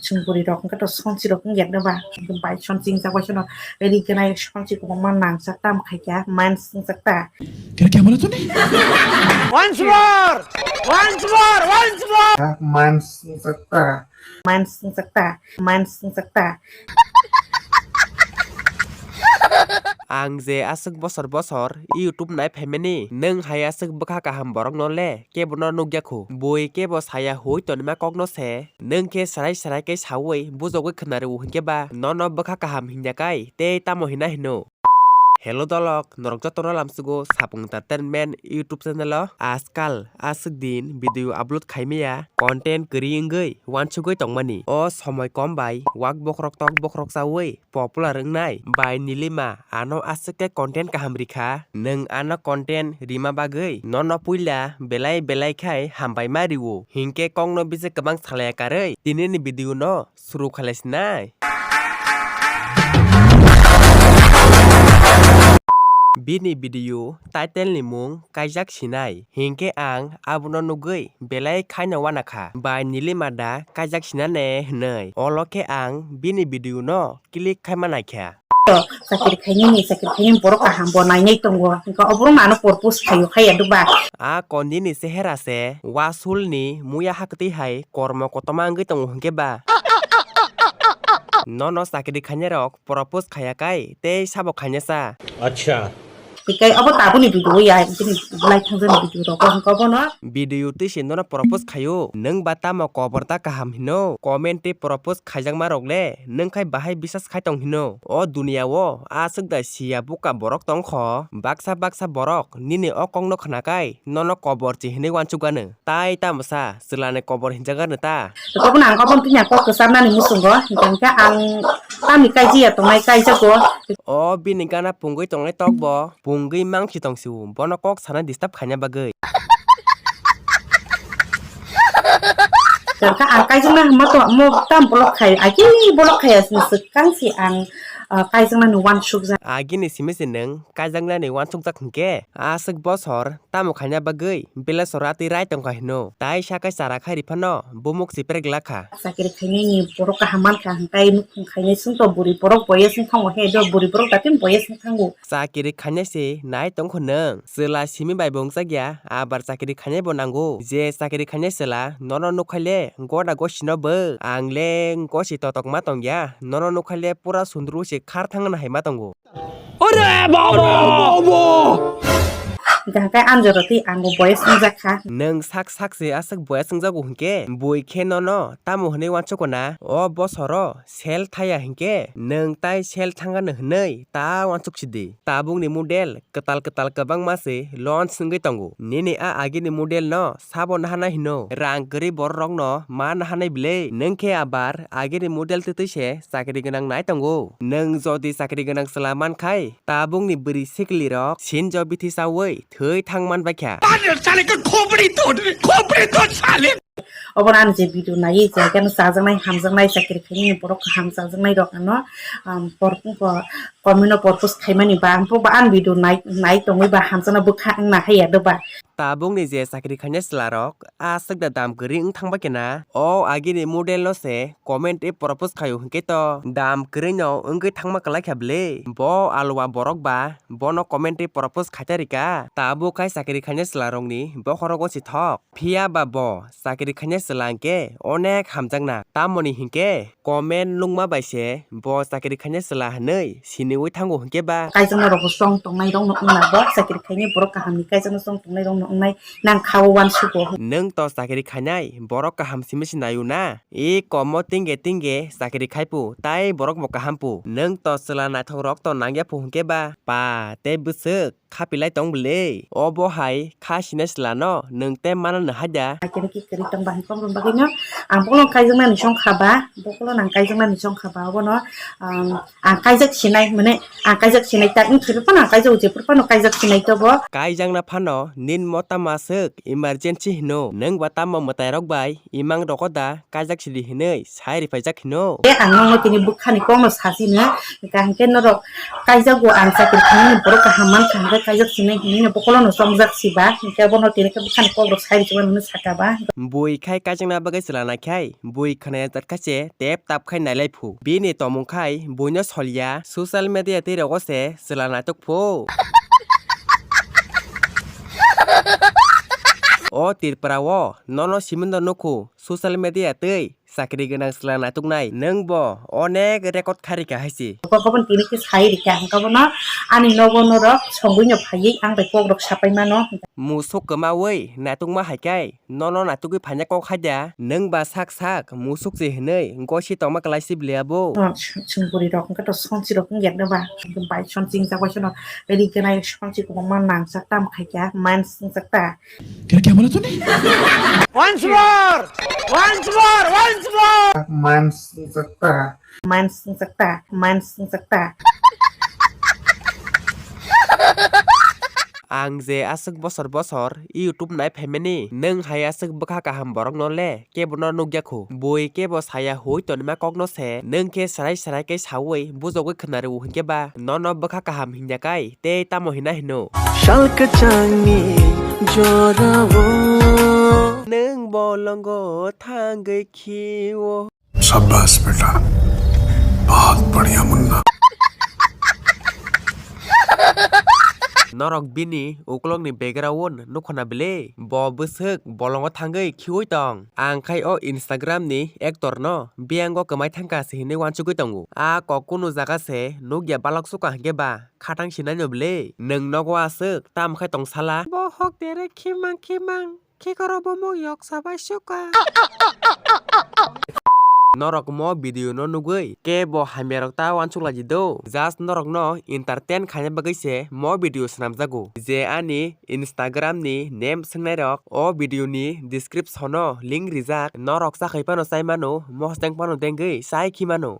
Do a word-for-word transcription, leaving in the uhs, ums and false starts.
Chwng bwrwi rok hwnkhe to sonsi rok wngya da ba? Bai sonsi wngjak bai sono ri gwnai sonsi kwbangma nangjak tam khai kha, mans wngjak ta. Kira kya bola tune? Once more! Once more! Once more! Mans wngjak ta. Mans wngjak ta. Mans wngjak ta. Ang je aswk bosor bosor YouTube nai phaimani, nwng hai aswk bwkha kaham borokno le kebono nukya khu. Bui kebo saya hui tonima kokno se, nwng khe srai srai khe saui bujogwi khwnari o hinkhe ba nono bwkha kaham hinya kai tei tamo hina hino. Hello dolok, norok jotono lamsugo Sapung Entertainment YouTube channel o. Ajkal aswk din video upload khaimaya, content kwrwi wngwi wansugwi tongmani. O somoi kom bai wak bokhorok tok bokhorok chaui popular wngnai bai Nilima ano aswk khe content kaham rikha. Nwng ano content rima bagwi nono puila belai belai khai hambai ma rio. Hinkhe kokno bisi kwbang salaya karwi tinini video no suru khalai sinai. Bini video title ni mung kaijak sinai, hinkhe ang abono nugwi belai khaino wanakha bai Nilima da kaijak sinane hinwi. Olo khe ang bini video no click khai manaikha. To chakiri khainani, chakiri khainani borok kaham bo nainai tongo, hinkhe oborok ano purpose khaio, khaiya do ba? A kondini chehera se wasulni muya haktwi hai kormo kotoma wngwi tongo hinkhe ba? Nono chakiri khainai rok propose khaya kai tei sabo khainasa. Acha. Tikai obo tabuni video ya, bini bulai thangjani video rok hwnkhe obono. Video twi se nono propose khaio, nwng ba tamo kobor ta kaham hino, comment tei propose khaijakma rok le nwng khai bahai bisas khai tong hino. O duniya o aswk da siya buka borok tongkho, baksa baksa borok nini o kokno khna kai nono kobor chi hinwi wansuk gano. Tai tamo sa, chwlani kobor hinjak gano ta? Kok na ang obo tini kok kwcharnani muchungo, hinkhe ang tamni kaijiya tongnai kaijago. O bini gana pungwi tongnai tok bo, pungwi mangsi tongsiu, bono kok sana disturb khaina bagwi. Hinkhe ang kaijakna hwnma to mo tam block khai, agi block khai asni swkang si ang, ah, kaijaknani wansukjak. Agini simi se nwng kaijaknani wansukjak hinkhe, aswk bosor tamo khaina bagwi belesora twi rai tongkha hino, tai sakhe chara khai riphano bumuk chiprek lakha. Chakiri khainani borok kaham mankha, hwnkhe nukhung khainai chwngto bwrwi borok boyes wng thango, he do bwrwi borok datim boyes wng thango. Chakiri khainai se nai tongkho nwng, chwla simi bai bo wngchak ya, abar chakiri khainai bo nango. Je chakiri khainai chwla nono nukhaile goda gosino bo, ang le gosi totokma tongya, nono nukhaile pura sundru se khar thangna hai ma tongo. Ore baba! Hwnkhe ang jora twi ang bo boyes wngjak kha. Nwng sak sak se aswk boyes wngjago hwnkhe, bui khe nono tamo hwnwi wansukgo na? O bosoro sel thaya hwnkhe nwng tai sel thangano hwnwi ta wansuk sidi. Tabukni model kwtal kwtal kwbangma se launch wngwi tongo. Nini a agini model no sabo naharnai hino, rang kwrwi borok rokno ma naharnai bwle. Nwng khe abar agini model twtwi se chakri gwnang nai tongo. Nwng jodi chakri gwnang chwla mankhai, tabukni bwrwi sikli rok sinjo bithi chaui thwi thang manbaikha. Obo ani je video naiwi je khe chajaknai hamjaknai chakri khainani borok kaham chajaknai rok ano, um, por-, po-, comment o propose khaimani ba ang bo ba ani video nai, nai tongwi ba hamjakna bwkha wngna haiya do ba. Tabukni je chakri khainai chwla rok aswk da dam kwrwi wng thangba khe na, o agini model no se comment e propose khaio hwnkhe to dam kwrwi no wngwi thangma kwlai kha bwle. Bo alwa borok ba bono comment e propose khaita rika, tabuk khai chakri khainai chwla rokni bokhorogo si thok. Phiya ba bo chakri khainai chwla hwnkhe onek hamjakna, tamoni hinkhe comment nukma bai se bo chakri khainai chwla hwnwi siniwi thango hinkhe ba. Kaijakna rokbo chong tongnai rokno wngna bo chakri khainai borok kahamni kaijakna chong tongnai rokno wngnai nang kha-o uansugo. Nwng to chakri khainai borok kaham simi se naio na? E komo tingge tingge chakri khai pu, tai borok bo kaham pu. Nwng to chwla naithok rok to nangya pu hinkhe ba, pa tei bwswk kha pilai tong bwle. Obo hai kha sinai chwla no nwng tei mana no hai da. Khe khe kwrwi tong ba hwn tong bagwi no ang bono kaijaknani song kha ba, bono ang kaijaknani song kha ba, obono, um, ang kaijak sinai. Mane ang kaijak sinai tak wng thaiba phano ang kaijak jepur phano kaijak sinai to bo. Kaijakna phano nin mo tamo aswk emergency hino? Nwng ba tamo mwtairok bai imang rwkho da kaijak sidi hinwi sai rwphaijak hino? E ang nokno tini bwkhani kokno sasino, hwnkha hwnkhe norok kaijago ang chakri khainani borok kaham mankha hwnkhe kaijak sinai hinwi no bokolono chongjak siba, hwnkhe bono tini khe bwkhani kokrok sai rwchikmani hwnwi saka ba. Bui khai kaijakna bagwi chwla naikhai bui khwnaya jat khaise tep tap khai nailai phu. Bini tomung khai buino soliya, social media twi rogo se chwla naitok phu. O Tripura o nono simindo nukhu social media twi chakri gwnang chwla naituknai nwng bo onek record kharika haise. Kok bono tini khe sai rikha hwnkha bono ani nogo norok songwi no phaiwi ang bai kokrok sapai mano. Musuk kwmawi naitukma haikhai nono naitugwi phaina kok haida, nwng ba sak sak musuk se hinwi gosi tongma kwlai si bwlai abo. Chwng bwrwi rok hwnkhe to sonsi rok wngya no ba bai sonsi wngjak bai sono ri gwnai sonsi kwbangma nangjak tam khaikha mans wngjak ta. तेरा क्या बोला तूने? Once more! Once more! Once more! Mans wngjak ta. Mans wngjak ta. Mans wngjak ta. Ang je aswk bosor bosor YouTube nai phaimani, nwng hai aswk bwkha kaham borokno le kebono nukya khu. Bui kebo saya hui tonima kokno se, nwng khe srai srai khe saui bujogwi khwnari o hinkhe ba nono bwkha kaham hinya kai tei tamo hina hino? Sal kwchangni jorao. Nwng bolongo thangwi khio. शाबाश बेटा, बहुत बढ़िया Munna. Norok bini uklokni background nukhona bwle? Bo bwswk bolongo thangwi khiui tong. Ang khai o Instagram ni actor no biyango kwmai thangkha se hinwi uansugwi tongo. A kok kunu jaga se nukya balok sukha hinkhe ba khatang sinai no bwle? Nwng nogo aswk tam khai tong sala? Bo hok dere khimang khimang. Khikoro bomo yok sabai suka. Norok mo video no nugwi kebo hamya rok ta uansuk lai di do. Just norok no entertain khaina bagwi se mo video swnamjago. Je ani Instagram ni name swngnai rok o video ni description o link rijak. Norok chakhai phano chai mano, mosteng phano dengwi chai khi mano.